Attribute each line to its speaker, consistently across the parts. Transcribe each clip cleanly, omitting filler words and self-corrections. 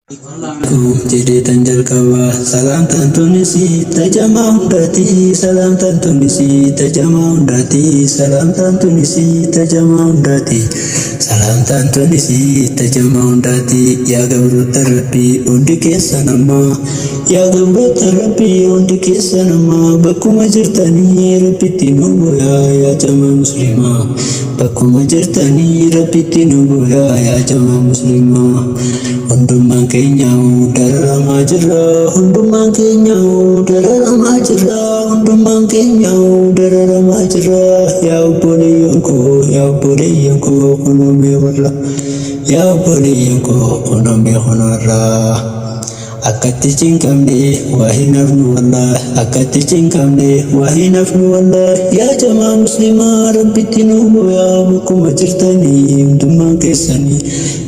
Speaker 1: Jedheetan jalqaba. Salaamtaan tunis tajamaa hundaati, salaamtaan tunis tajamaa hundaati, salaamtaan tunis tajamaa hundaati, salaamtaan tunis tajamaa hundaati. Yaa gabroota Rabbii hundi keessan ammaa, yaa gabroota Rabbii hundi keessan ammaa, bakkuma jirtanii Rabbitti nu booyaa, yaa jamaa muslimaa. Bakkuma jirtanii Rabbitti nu booyaa, yaa jamaa muslimaa. Hundummaan keenya dararamaa jirra, hundummaan keenya dararamaa jirra, hundummaan keenya dararamaa jirra. Yaa obboleeyyan koo, yaa obboleeyyan koo kunoo mee warra, yaa obboleeyyan koo kunoo mee kunoorra. Akkatti cinqamne waa hin hafnu wallah, akkatti cinqamne waa hin hafnu wallah. Yaa jamaa muslimaa Rabbitti nu booyaa, bakkuma jirtanii hundummaan keessanii.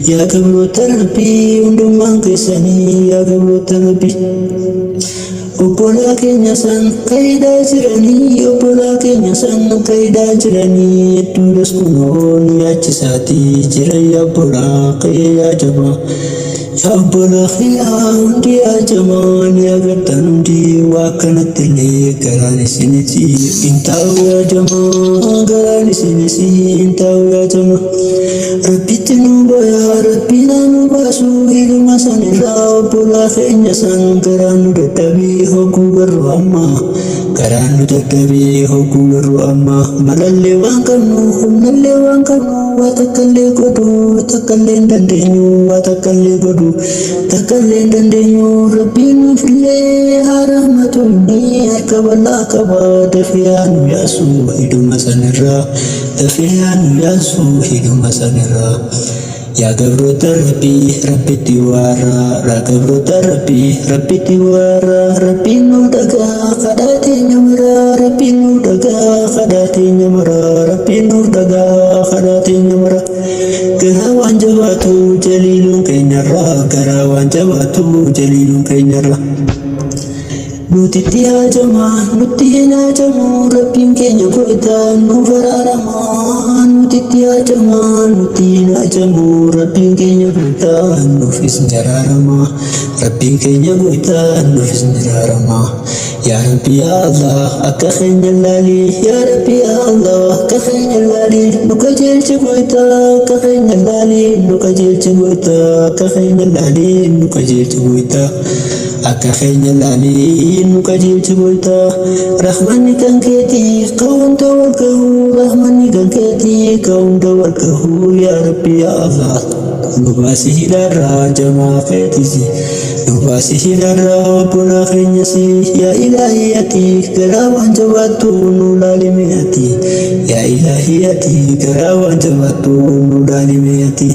Speaker 1: Yaa gabroota Rabbii hundummaan keessanii, yaa gabroota Rabbii. Obbolaa keenya san kaayidaa jiranii, obbolaa keenya san kaayidaa jiranii, hedduudhas kunoo nu yaachisaatii jira, yaa obbolaa kiyya, yaa jamaa. Yaa obbolaa kiyya hundi, yaa jamaa, ni agartan hundi waa akkanatti illee garaan isinitti hin taa'u, yaa jamaa, garaan isinis hin taa'u, yaa jamaa. Rabbitti nu booyaa, Rabbiin nu baasu hidhuma sanirraa. Obbolaa keenya san garaan nu dadhabii hogguu garuu amma, garaan nu dadhabii hogguu garuu amma, malallee waan qabnu, humnallee waan qabnu, waa takkallee godhu takkallee hin dandeenyu, waa takkallee godhu takkallee hin dandeenyu. Rabbiin nuufillee haa rahmatu, inni harka bal'aa qaba. Dafee haa nu yaasu hidhuma sanirraa, dafee haa nu yaasu hidhuma sanirraa. Yaa gabroota Rabbii Rabbitti waarraa, yaa gabroota Rabbii Rabbitti waarraa. Rabbiin nu dhagaa kadhaa teenya maraa, Rabbiin nu dhagaa kadhaa teenya maraa, Rabbiin nu dhagaa kadhaa teenya maraa. Garaa waan jabaatu jaliiluun keenyarraa, garaa waan jabaatu jaliiluun keenyarraa. Nutitti haajamaa, nutti hin haajamu, Rabbiin keenya goytaan nuuf araaramaa. Nutitti haajamaa, nutti hin haajamu, Rabbiin keenya goytaan nuufis ni araaramaa. Rabbiin keenya goytaan nuufis ni araaramaa. Yaa Rabbi, yaa Allah, akka keenya laali. Yaa Rabbi, yaa Allah, akka keenya laali, nu qajeelchi goytaa. Akka keenya laali, nu qajeelchi goytaa. Akka keenya laali, nu qajeelchi goytaa. Akka keenya laalii, nu qajeelchi goytaa. Rahmanni kan keetii ka hunda wal gahu, rahmanni kan keetii ka hunda wal gahu. Yaa Rabbi, yaa Allah, nu baasi hidhaarraa jamaa keetisi, nu baasi hidhaarraa obbolaa keenyasi. Yaa Ilaahii, ati garaa waan jabaattu nu laalime ati. Yaa Ilaahii, ati garaa waan jabaattu nu laalime ati.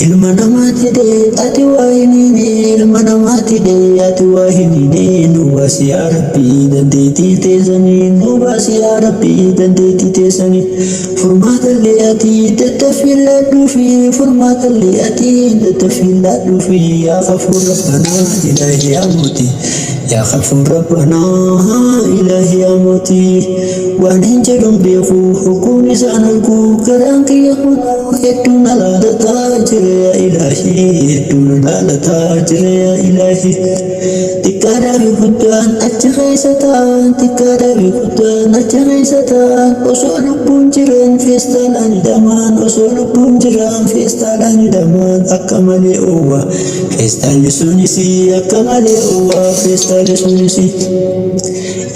Speaker 1: Ilma namaatti dhee ati waa hin hiine, ilma namaatti dhee ati waa hin hiine. Nu baasi yaa Rabbii dandeettii teessanii, nu baasi yaa Rabbii dandeettii teessanii. Furmaatallee ati daddafii laadhuufi, furmaatallee ati daddafii laadhuufi. Yaa Ghafuur Rabbanaa, Ilaahi yaa mootii, yaa Ghafuur Rabbanaa, Ilaahi yaa mootii. Waan hin jedhuun beeku hogguun isaan argu, garaan kiyya kunuu hedduu na laalataa jira, yaa Ilaahii, hedduu na laalataa jira, yaa Ilaahii. Xiqqaadhaa fi guddaan achi keessa ta'an, xiqqaadhaa fi guddaan achi keessa ta'an, osoo lubbuun jiran feestaalaan hidhamaan, osoo lubbuun jiran feestaalaan hidhamaan. Akka malee oowwa feestaalli sunis, akka malee oowwa feestaalli sunis.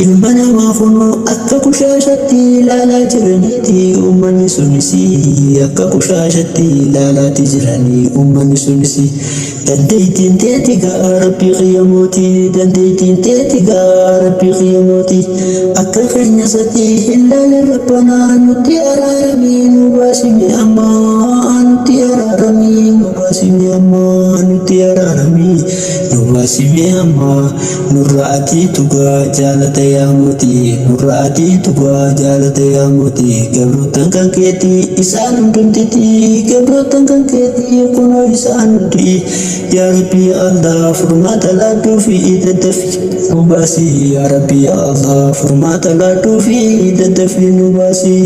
Speaker 1: Ilma namaa kunoo akka kushaashatti ilaalaa jiraniiti uummanni sunis, akka kushaashatti ilaalaati jiranii uummanni sunis. Dandeettiin teeti gaa Rabbii kiyya mootii, dandeettiin teeti gaa Rabbii kiyya mootii. Akka keenya sati hin laalin Rabbanaa, nutti araaramii nu baasime ammaa, nutti araaramii nu baasime ammaa, nutti araaramii nu baasime ammaa. Nurra ati tugaa jaalata yaa mootii, nurra ati tugaa jaalata yaa mootii. Gabrootan kan keetii isaan hundumtiti, gabrootan kan keetii kunoo isaan hundi. Yaa Rabbi yaa Allah, furmaata laadduu fi daddafii nu baasi. Yaa Rabbi yaa Allah, furmaata laadduu fi daddafii nu baasi.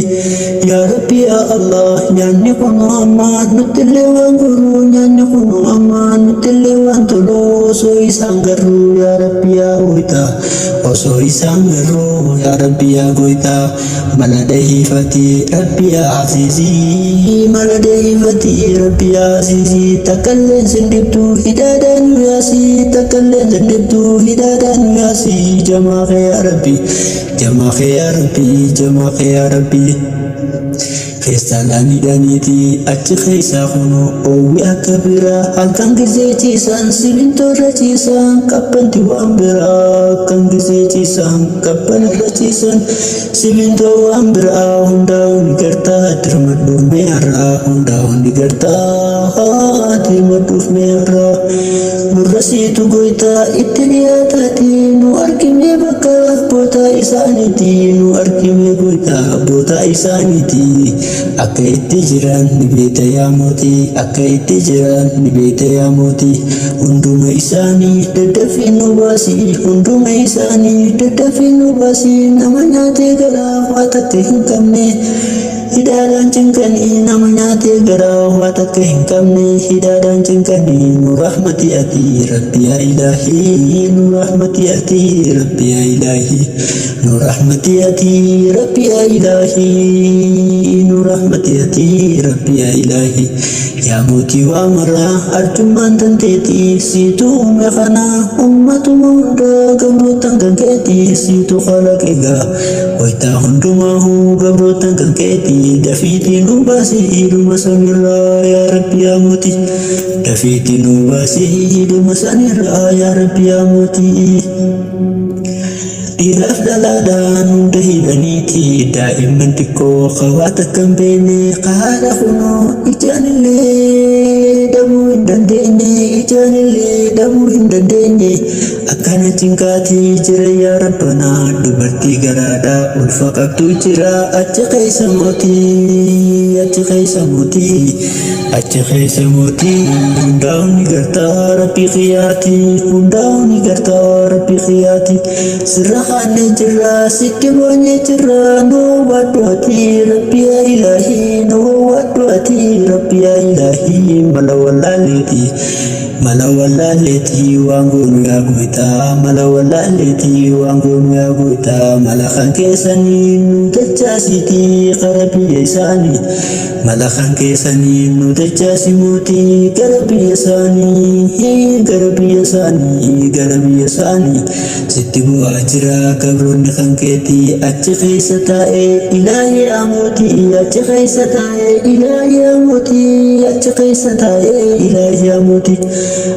Speaker 1: Yaa Rabbi yaa Allah, nyaanni kunoo amma nuttillee waan goru, nyaanni kunoo amma nuttillee waan tolu, osoo isaan garruu, yaa Rabbi yaa goytaa, osoo isaan garruu, yaa Rabbi yaa goytaa. Mala dhahiifati Rabbi yaa aziizii, mala dhahiifati Rabbi yaa aziizii. Takkalleen sin dhibtu, hidhaadhaan nu yaasi, takkalleen sin dhibtu, hidhaadhaan nu yaasi. Jamaa kee yaa Rabbi, jamaa kee yaa Rabbi, jamaa kee yaa Rabbi. Feestaalaan hidhaniiti achi keessaa kunoo oowwi akka biraa, halkan gisee ciisan simintoo irra ciisan, qabbanti waan biraa. Halkan gisee ciisan qabbana irra ciisan simintoo waan biraa. Hundaa'uu ni gartaa, dirmadhuuf mee har'aa. Hundaa'uu ni gartaa, dirmadhuuf mee har'aa. Nurra siitu goytaa itti dhiyaataati, nu argimee bakka abboota isaaniiti, nu argimee goytaa abboota isaaniiti. Akka itti jiran ni beekta yaa mootii, akka itti jiran ni beekta yaa mootii. Hunduma isaanii daddafii nu baasi, hunduma isaanii daddafii nu baasi. Nama nyaatee garaa waa takka hin qabne hidhaadhaan cinqanii, nama nyaatee garaa waa takka hin qabne hidhaadhaan cinqanii. Nu rahmati ati Rabbi yaa ilaahii, nu rahmati ati Rabbi yaa ilaahii, nu rahmati ati Rabbi yaa ilaahii, nu rahmati ati Rabbi yaa ilaahii. Yaa mootii waa maraa, arjummaan tanteeti, siitu uume kana ummatuma hunda, gabrootan kan keeti siitu kalaqegaa waytaa hundumaahu, gabrootan kan keeti. Dafiitii nu baasi hidhuma sanirraa, yaa Rabbi yaa mootii, dafiitii nu baasi hidhuma sanirraa, yaa Rabbi yaa mootii. Dhiiraaf dhalaadhaan hunda hidhaniiti, daa'imman xiqqoo hawaa takka hin beekne, haadha kunoo ijaanillee dhabuu hin dandeenye, ijaanillee dhabuu hin dandeenye, akkana cinqaatii jira yaa Rabbanaa. Dubartii garaadhaa ulfa qabdu jira achi keessa mootii, achi keessa mootii, achi keessa mootii. Hundaa'u ni gartaa Rabbi qiyyaati, hundaa'u ni gartaa Rabbi qiyyaati. Sirra kaannee jirra, sitti boonyee jirra, nu hubadhu ati Rabbi yaa ilaahii, nu hubadhu ati Rabbi yaa ilaahii. Mala wallaaleeti, mala wallaaleeti waan goonu yaa goytaa, mala wallaaleeti waan goonu yaa goytaa. Mala kan keessanii nu dachaasiiti kara biyya isaanii, mala kan keessanii nu dachaasi mootii gara biyya isaanii, gara biyya isaanii, gara biyya isaanii. Sitti bu'aa jira gabroonni kan keetii achi keessa taa'ee, ilaahi yaa mootii, achi keessa taa'ee, ilaahi yaa mootii, achi keessa taa'ee, ilaahi yaa mootii.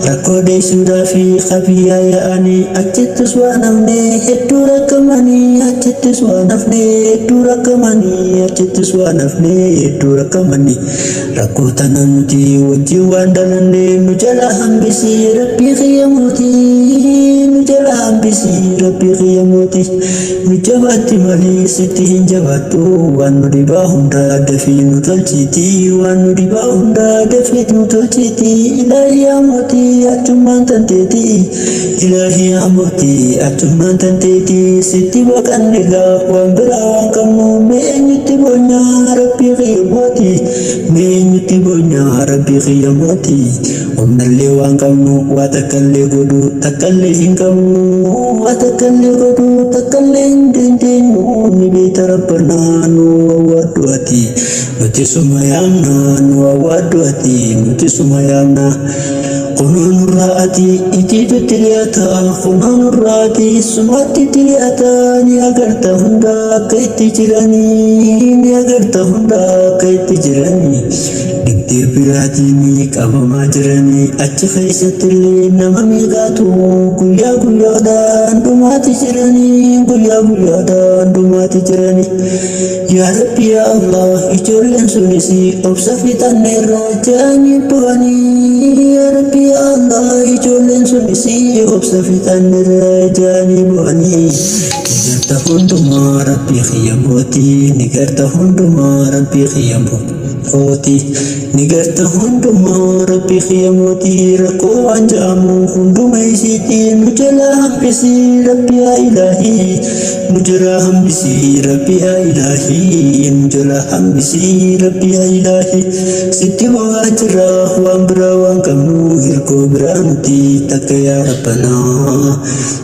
Speaker 1: Rakkoo dheessuudhaa fi qabiyyaa yaa'anii achittis waan hafne hedduu rakkamanii, achittis waan hafne hedduu rakkamanii, achittis waan hafne hedduu rakkamanii. Rakkoo tana nuti wajjin waan dhalanne, nu jala hambisi Rabbii kiyya mootii, nu jala hambisi Rabbii kiyya mootii. Nu jabaatti malee sitti hin jabaattu, waan nu dhibaa hundaa dafii nu tolchiiti, waan nu dhibaa hundaa dafii nu tolchiiti. Ilaahi yaa mootii, achummaan tanteeti, ilaahi yaa mootii, achummaan tanteeti. Sitti baqanne gaa waan biraa waan qabnu, mee eenyutti boonyaa Rabbii kiyya mootii, mee eenyutti boonyaa Rabbii kiyya mootii? Humnallee waan qabnu waa takkallee godhu takkallee hin qabnu, waa takkallee godhu takkallee hin dandeenyu. Ni beekta Rabbanaa, nu awwaadhu ati, nuti suma yaamna, nu awwaadhu ati, nuti suma yaamna. Kunoo nurraa ati itiitutti dhiyaata, kunoo nurraa ati sumaatti itti dhiyaata. Ni agarta hunda akka itti jiranii, ni agarta hunda akka itti jiranii. Dhibdee biraatiin qabamaa jiranii, achi keessatti illee nama meeqaatu guyyaa guyyaadhaan dhumaati jiranii, guyyaa guyyaadhaan dhumaati jiranii. Yaa Rabbi yaa Allah, ijoollee Ijoolleen sunis obsa fixanneerra ja'anii bo'anii. Yaa Rabbi yaa Allah ijoolleen sunis obsa fixanneerra ja'anii bo'anii. Ni garta hundumaa Rabbii kiyya mootii ni garta hundumaa Rabbii kiyya mootii ni garta hundumaa Rabbii kiyya mootii rakkoo waan ja'amu hunduma isiitii nu jalaa hambisi Rabbi yaa ilaahii nu jalaa hambisi Rabbi yaa ilaahii nu jalaa hambisi Rabbi yaa ilaahii sitti boo'aa jirra waan biraa waan qabnu hirkoo biraa nuti takka yaa Rabbanaa.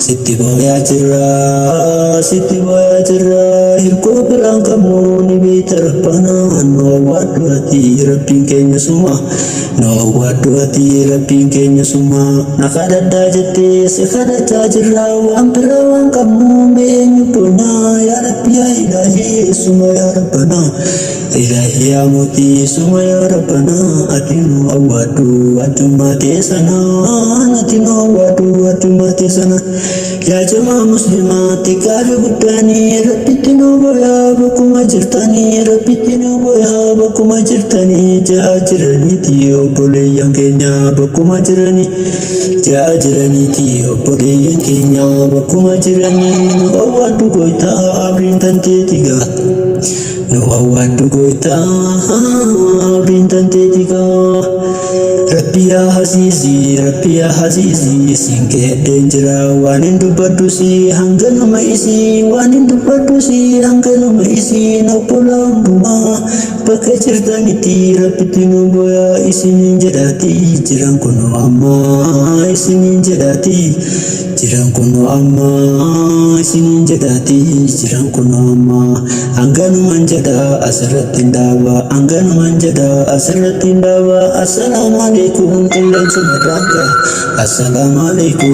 Speaker 1: Sitti booyaa jirra, sitti booyaa jirra, hirkoo biraan qabnu ni beekta Rabbanaa, nu awwaadhu ati Rabbiin keenya suma, nu awwaadhu ati Rabbiin keenya suma, na kadhadhaa jettee si kadhachaa jirra, waan biraa waan qabnu mee eenyu boonaa, yaa Rabbi yaa Ilaahii suma yaa Rabbanaa. Ilaahi yaa mootii suma yaa Rabbanaa ati nu awwaadhu arjummaa tee sanaan ati nu awwaadhu arjummaa tee sana yaa jamaa muslimaa xiqqaa fi guddaanii Rabbitti nu boyaa bakkuma jirtanii Rabbitti nu boyaa bakkuma jirtanii ja'a jiraniiti obboleeyyan keenya bakkuma jiranii ja'a jiraniiti obboleeyyan keenya bakkuma jiranii nu awwaadhu goytaa abriin tanteeti gaa. Nu awwaadhu goytaa abdiin tanteeti gaa. Rabbi yaa hasiisi Rabbi yaa hasiisi siin keedheen jira waan hin dubbadhusi hanganuma isii waan hin dubbadhusi hanganuma isiin obbolaa hundumaa bakka jirtanitti Rabbitti nu boyaa isiniin jedhaati jiran kunoo ammaa isiniin jedhaati. Jiran kunoo amma isiniin jedhaati jiran kunoo amma hanganuman jedha asirratti hin dhaaba hanganuman jedha asirratti hin dhaaba assalaamu alaikum qilleensuma irraan ga'a assalaamu alaikum.